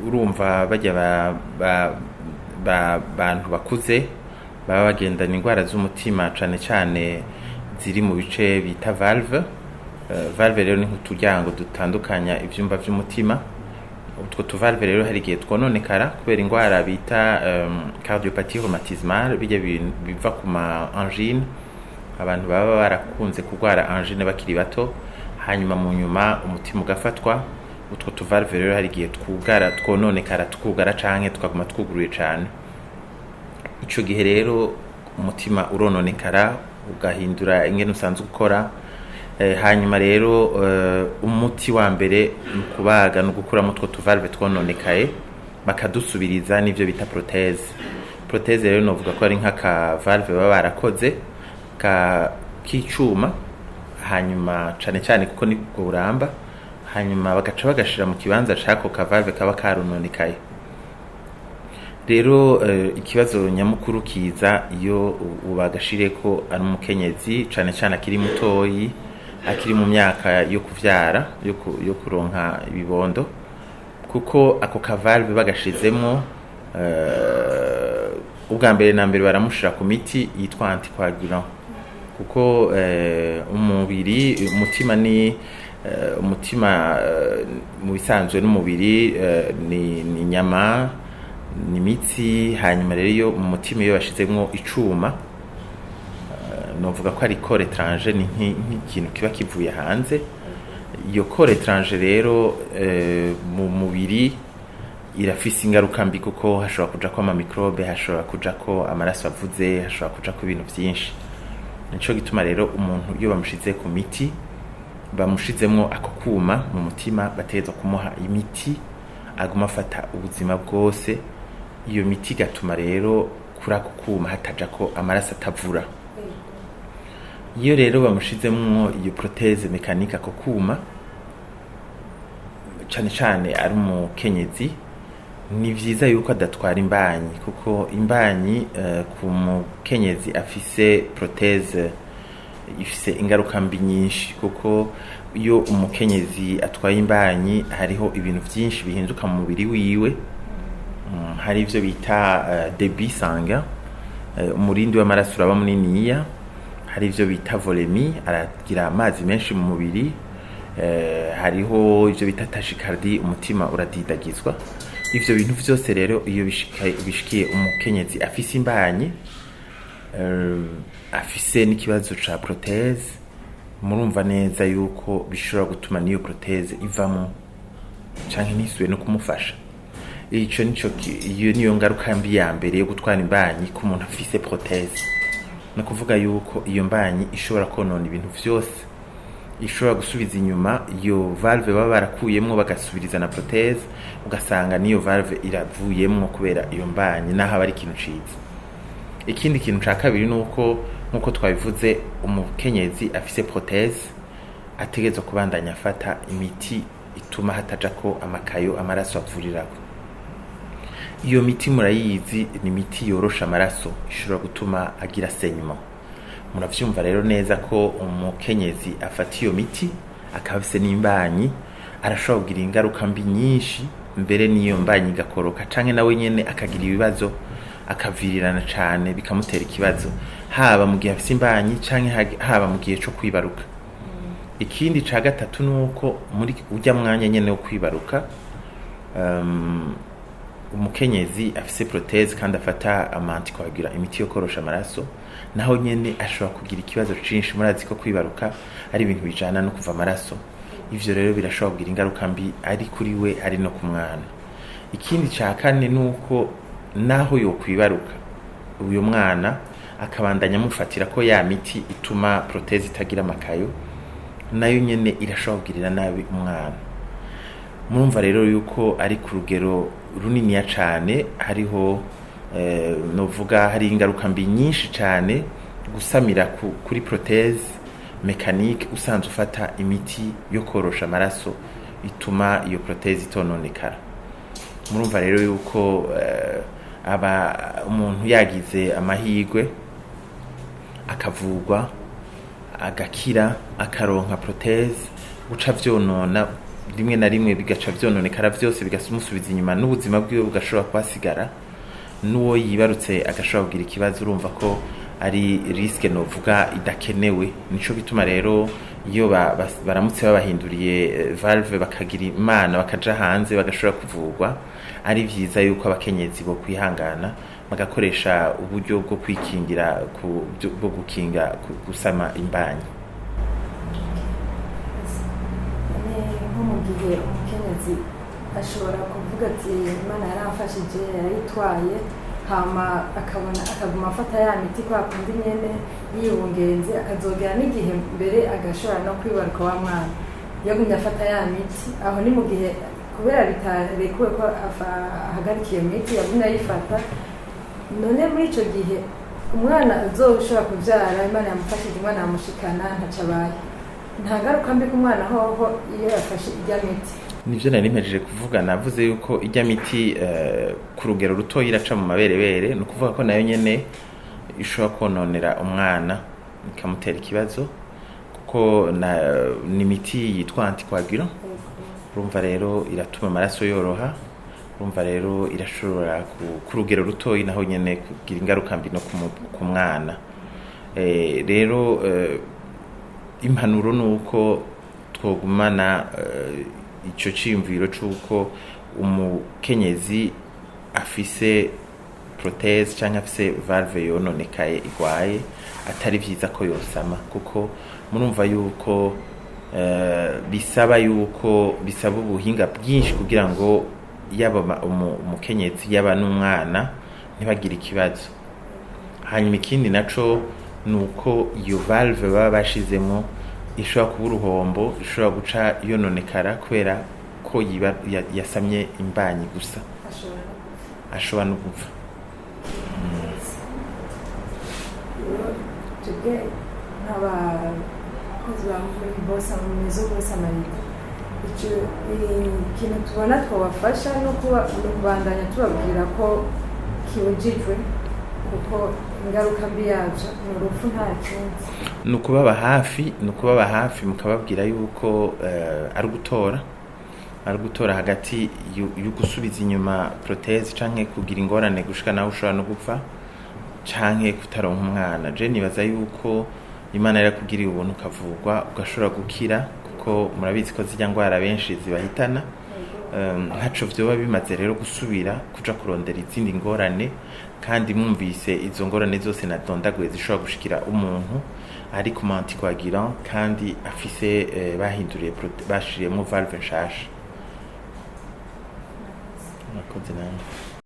Urumva bajya bantu bakuze baba bagendana indwara z'umutima, cane cane ziri mu bice bita valve. Valve rero ni nk'uturyango dutandukanya ivyumba vy'umutima. Utwo tuvalve rero hari igihe twononekara kubera indwara bita cardiopathie rhumatismale, bijya biva ku ma angine. Abantu baba barakunze kurwara angine bakiri bato, hanyuma mu nyuma umutima ugafatwa. Utwo tuvalve rero hari igihe twugara, twononekara, tukugara canke tukaguma twuguruye cane. Ico gihe rero umutima urononekara, ugahindura ingene usanzwe ukora. Hanyuma rero umuti wa mbere ni ukubaga no gukuramo utwo tuvalve twononekaye, bakadusubiriza n'ivyo bita prothèse. Prothèse rero novuga ko ari nk'aka valve baba barakoze ka k'icuma, hanyuma cane cane kuko nibwo buramba, hanyuma bagaca bagashira mu kibanza c'ako kavalve kaba karononekaye. Rero ikibazo nyamukuru kiza iyo ubagashireko ari umukenyezi, cane cane akiri mutoyi, akiri mu myaka yo kuvyara, yo kuronka ibibondo, kuko ako kavalve bagashizemwo, ubwa mbere na mbere baramushira ku miti yitwa anticoagulant, kuko umubiri, umutima ni umutima mu bisanzwe n'umubiri ni inyama, ni imitsi. Hanyuma rero iyo mu mutima, iyo bashizemwo icuma, novuga ko ari corps étranger, ni nk'ikintu kiba kivuye hanze. Iyo corps étranger rero mu mubiri irafise ingaruka mbi, kuko hashobora kujako ama microbe, hashobora kujako amaraso avuze, hashobora kujako ibintu vyinshi. Nico gituma rero umuntu iyo bamushize ku miti, bamushizemwo ako kuma mu mutima, bategerezwa kumuha imiti aguma afata ubuzima bwose. Iyo miti igatuma rero kuri ako kuma hatajako amaraso atavura. Iyo rero bamushizemwo iyo prothèse mécanique, ako kuma, cane cane ari umukenyezi, ni vyiza yuko adatwara imbanyi, kuko imbanyi ku mukenyezi afise prothèse ifise ingaruka mbi nyinshi, kuko iyo umukenyezi atwaye imbanyi hariho ibintu vyinshi bihinduka mu mubiri wiwe. Hari ivyo bita débit sanguin, umurindi w'amaraso uraba muniniya. Hari ivyo bita volémie, aragira amazi menshi mu mubiri. Hariho ivyo bita tachycardie, umutima uradidagizwa. Ivyo bintu vyose rero iyo bishikiye umukenyezi afise imbanyi, afise n'ikibazo ca prothèse, murumva neza yuko bishobora gutuma n'iyo prothèse ivamo canke ntisubire no kumufasha. Ico nico iyo niyo ngaruka mbi ya mbere yo gutwara imbanyi ku muntu afise prothèse. No kuvuga yuko iyo mbanyi ishobora konona ibintu vyose, ishobora gusubiza inyuma iyo valve baba barakuyemwo bagasubiriza na prothèse, ugasanga n'iyo valve iravuyemwo kubera iyo mbanyi, naho aba ari ikintu ciza. Ikindi kintu ca kabiri ni uko, nk'uko twabivuze, umukenyezi afise prothèse ategerezwa kubandanya afata imiti ituma hatajako amakayo, amaraso avurirako. Iyo miti murayizi, ni imiti yorosha amaraso, ishobora gutuma agira saignement. Muravyumva rero neza ko umukenyezi afata iyo miti akaba afise n'imbanyi arashobora kugira ingaruka mbi nyinshi, mbere n'iyo mbanyi igakoroka, canke nawe nyene akagira ibibazo, akavirirana cane, bikamutera ikibazo, haba mu gihe afise imbanyi canke haba mu gihe co kwibaruka. Ikindi ca gatatu ni uko muri urya mwanya nyene wo kwibaruka, umukenyezi afise prothèse kandi afata ama anticoagulant, imiti yo korosha amaraso, naho nyene ashobora kugira ikibazo cinshi. Murazi ko kwibaruka ari ibintu bijana no kuva amaraso. Ivyo rero birashobora kugira ingaruka mbi, ari kuri we, ari no ku mwana. Ikindi ca kane ni uko naho yokwibaruka, uyo mwana akabandanya amufatira ko ya miti ituma prothèse itagira amakayo, nayo nyene irashobora kugirira nabi umwana. Murumva rero yuko ari ku rugero runiniya cane, hariho novuga hari ingaruka mbi nyinshi cane gusamira kuri prothèse mécanique usanzwe ufata imiti yo korosha amaraso ituma iyo prothèse itononekara. Murumva rero yuko aba umuntu yagize amahirwe akavurwa, agakira, akaronka prothèse, guca vyonona Rimwe na rimwe bigaca vyononekara vyose, bigamusubiza inyuma n'ubuzima bwiwe bugashobora kuhasigara, n'uwo yibarutse agashobora kugira ikibazo. Urumva ko ari risque novuga idakenewe. Nico bituma rero iyo baramutse babahinduriye valve, bakagira imana bakaja hanze bagashobora kuvurwa, ari vyiza yuko abakenyezi bo kwihangana bagakoresha uburyo bwo kwikingira bwo gukinga gusama imbanyi. Ni nko mu gihe umukenyezi ashobora kuvuga ati: "Imana yaramfashije, yarayitwaye", hama akabona akaguma afata ya miti kwa kundi nyene yibungenze, akazogera n'igihe mbere agashobora no kwibaruka wa mwana yagumye afata ya miti. Aho ni mu gihe kubera bitarekuwe ko ahagarika iyo miti, yagumye ayifata. None muri ico gihe umwana azoshobora kuvyara, Imana yamufashije, umwana yamushikana, ntaco abaye, nta ngaruka mbi ku mwana hoho iyo yafashe irya miti? Nivyo nari mpejeje kuvuga. Navuze yuko irya miti ku rugero rutoya iraca mu maberebere. Ni ukuvuga ko nayo nyene ishobora kononera umwana, ikamutera ikibazo, kuko ni imiti yitwa anticoagulant. Urumva rero iratuma amaraso yoroha. Urumva rero irashobora ku rugero rutoyi naho nyene kugira ingaruka mbi no ku mwana. Rero impanuro ni uko twogumana ico ciyumviro c'uko umukenyezi afise prothèse canke afise valve yononekaye igwaye, atari vyiza ko yosama, kuko murumva yuko bisaba yuko bisaba ubuhinga bwinshi kugira ngo yaba umukenyezi yaba n'umwana ntibagire ikibazo. Hanyuma ikindi naco ni uko iyo valve baba bashizemo ishobora kuba uruhombo, ishobora guca yononekara kubera ko yiba yasamye imbanyi gusa. Ashobora no gupfa. Ashobora no gupfa. Rero twebwe nk'abakozi ba bosa Maison Bon Samaritain, icyo ikintu tubona twabafasha no kuba ni ukubandanya tubabwira ko kibujijwe, kuko ingaruka mbi yabyo ni urupfu, nta kindi. Ni ukubaba hafi, mukababwira yuko ari ugutora hagati yo gusubiza inyuma prothèse canke kugira ingorane gushika naho ushobora no gupfa, canke kutaronka umwana. Je nibaza yuko Imana yarakugiriye ubuntu ukavurwa, ugashobora gukira, kuko murabizi ko zirya ngwara benshi zibahitana. Ntaco vyoba bimaze rero gusubira kuja kurondera izindi ngorane, kandi mwumvise izo ngorane zose nadondaguye zishobora gushikira umuntu ari ku ma anticoagulant kandi afise bahinduriye bashiriyemwo valve nshasha. Murakoze namwe.